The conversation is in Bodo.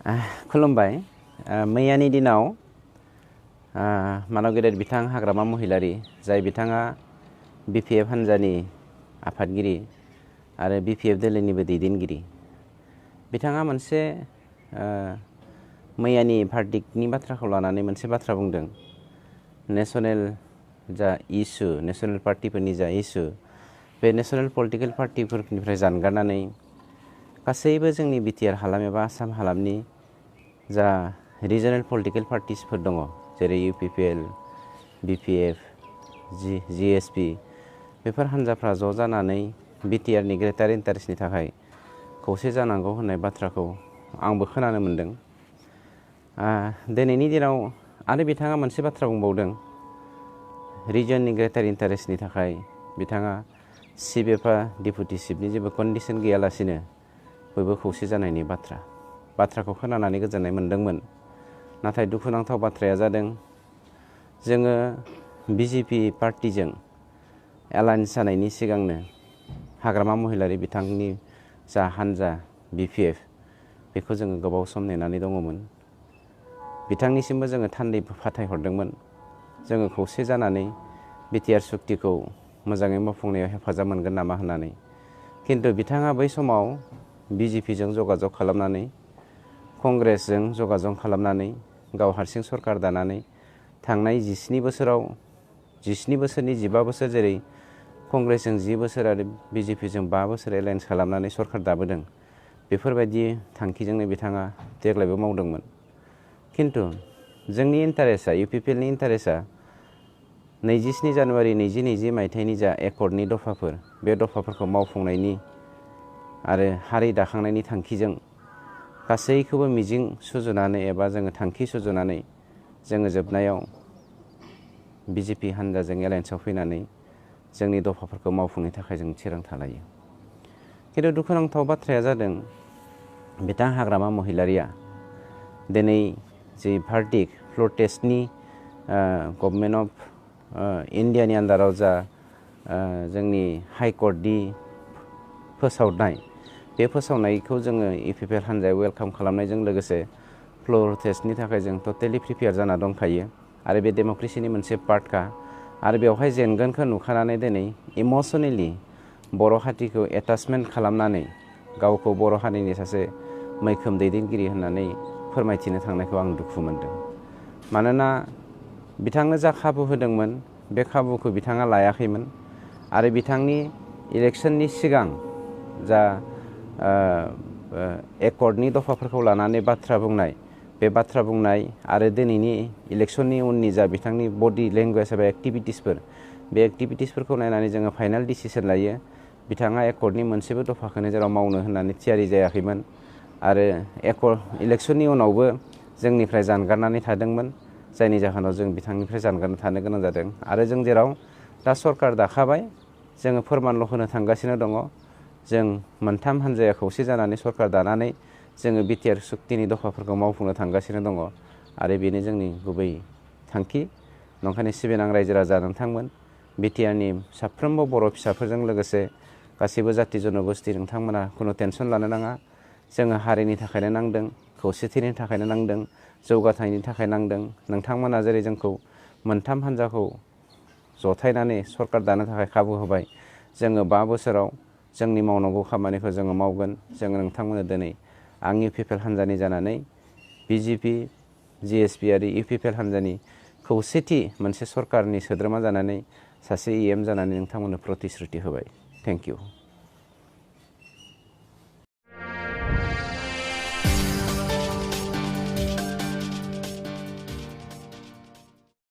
खुलुमबाय। मैयानि दिनाव मानव गेदेर बिथां हाग्रामा महिलारि, जाय बिथाङा BPF हान्जानि आफादगिरि आरो BPF दोलोनिबो दैदेनगिरि, बिथाङा मोनसे मैयानि भार्डिक्टनि बाथ्राखौ लानानै मोनसे बाथ्रा बुंदों। नेशनेल जा इस्यु, नेशनेल पार्टिफोरनि जा इस्यु, बे नेशनेल पलिटिकेल पार्टिफोरनिफ्राय जानगारनानै गासैबो जोंनि बिटिआर हालाम एबा आसाम हालामनि जा रिजनेल पलिटिकेल पार्टिसफोर दङ, जेरै UPPL, BPF, GSP, बेफोर हान्जाफ्रा ज' जानानै बिटिआरनि ग्रेटार इन्टारेस्टनि थाखाय खौसे जानांगौ होननाय बाथ्राखौ आंबो खोनानो मोन्दों। दिनैनि दिनाव आरो बिथाङा मोनसे बाथ्रा बुंबावदों, रिजननि ग्रेटार इन्टारेस्टनि थाखाय बिथाङा चिफ एबा डिपुटि चिफनि जेबो कन्डिसन गैयालासिनो बयबो खौसे जानायनि बाथ्राखौ खोनानानै गोजोननाय मोन्दोंमोन। नाथाय दुखुनांथाव बाथ्राया जादों, जोङो BJP पार्टिजों एलायन्स जानायनि सिगांनो हाग्रामा महिलारि बिथांनि जा हान्जा BPF, बेखौ जोङो गोबाव सम नेनानै दङमोन। बिथांनिसिमबो जोङो थान्दै फाथायहरदोंमोन, जोङो खौसे जानानै बिटिआर सुक्तिखौ मोजाङै मावफुंनायाव हेफाजाब मोनगोन नामा होननानै। खिन्थु बिथाङा बै समाव BJPजों जगाजग खालामनानै, कंग्रेसजों जगाजग खालामनानै, गाव हारसिं सरकार दानानै थांनाय 17 बोसोरनि 15 बोसोर, जेरै कंग्रेसजों 10 बोसोर आरो BJPजों 5 बोसोर एलायन्स खालामनानै सरकार दाबोदों, बेफोरबायदि थांखिजोंनो बिथाङा देग्लायबो मावदोंमोन। खिन्थु जोंनि इन्टारेस्टआ, UPPLनि इन्टारेस्टआ 27 जानुवारि 2020 मायथाइनि जा एकर्डनि दफाफोर, बे दफाफोरखौ मावफुंनायनि आरो हारि दाखांनायनि थांखिजों गासैखौबो मिजिं सुजुनानै एबा जोङो थांखि सुजुनानै जोङो जोबनायाव BJP हान्जाजों एलायन्सआव फैनानै जोंनि दफाफोरखौ मावफुंनो थाखाय जों थिरांथा लायो। खिन्थु दुखुनांथाव बाथ्राया जादों, बिथां हाग्रामा महिलारिया दिनै जि भार्डिक्ट फ्ल'र टेस्टनि गभर्नमेन्ट अफ इन्डियानि आन्दाराव जा जोंनि हाइकर्टनि फोसावनाय, बे फोसावनायखौ जोङो UPPL हान्जाया वेलकाम खालामनायजों लोगोसे फ्ल'र टेस्टनि थाखाय जों टटेलि प्रिपेयार जाना दंखायो आरो बे डेम'क्रेसिनि मोनसे पार्टखा। आरो बेवहाय जेनगोनखौ नुखानानै दिनै इमसनेलि बर' हारिखौ एटाचमेन्ट खालामनानै गावखौ बर' हारिनि सासे मैखोम दैदेनगिरि होननानै फोरमायथिनो थांनायखौ आं दुखु मोनदों। मानोना बिथांनो जा खाबु होदोंमोन, बे खाबुखौ बिथाङा लायाखैमोन आरो बिथांनि इलेक्सननि सिगां जा एकर्डनि दफाफोरखौ लानानै बाथ्रा बुंनाय, बे बाथ्रा बुंनाय आरो दिनैनि इलेक्सननि उननि जा बिथांनि बडि लेंगुवेज एबा एक्टिभिटिसफोर, बे एक्टिभिटिसफोरखौ नायनानै जोङो फाइनाल डिसिसन लायो। बिथाङा एकर्डनि मोनसेबो दफाखौनो जेराव मावनो होननानै थियारि जायाखैमोन आरो इलेक्सननि उनावबो जोंनिफ्राय जानगारनानै थादोंमोन, जायनि जाहोनाव जों बिथांनिफ्राय जानगारना थानो गोनां जादों। आरो जों जेराव दा सरकार दाखाबाय, जोङो फोरमानल' होनो थांगासिनो दङ। जों मोनथाम हान्जाया खौसे जानानै सरकार दानानै जोङो बिटिआर सुक्तिनि दफाफोरखौ मावफुंनो थांगासिनो दङ आरो बेनो जोंनि गुबै थांखि। नंखायनो सिबिनां रायजो राजा नोंथांमोन, बिटिआरनि साफ्रोमबो बर' फिसाफोरजों लोगोसे गासैबो जाथि जन'गोष्ठि, नोंथांमोना खुनु टेनसन लानो नाङा। जोङो हारिनि थाखायनो नांदों, खौसेथिनि थाखायनो नांदों, जौगाथायनि थाखाय नांदों। नोंथांमोना जेरै जोंखौ मोनथाम हान्जाखौ जथायनानै सरकार दानो थाखाय खाबु होबाय, जोङो 5 बोसोराव जोंनि मावनांगौ खामानिखौ जोङो मावगोन। जोङो नोंथांमोननो दिनै आं UPPL हान्जानि जानानै BJP, GSP आरो UPPL हान्जानि खौसेथि मोनसे सरकारनि सोद्रोमा जानानै सासे EM जानानै नोंथांमोननो प्रतिश्रुति होबाय। Thank you.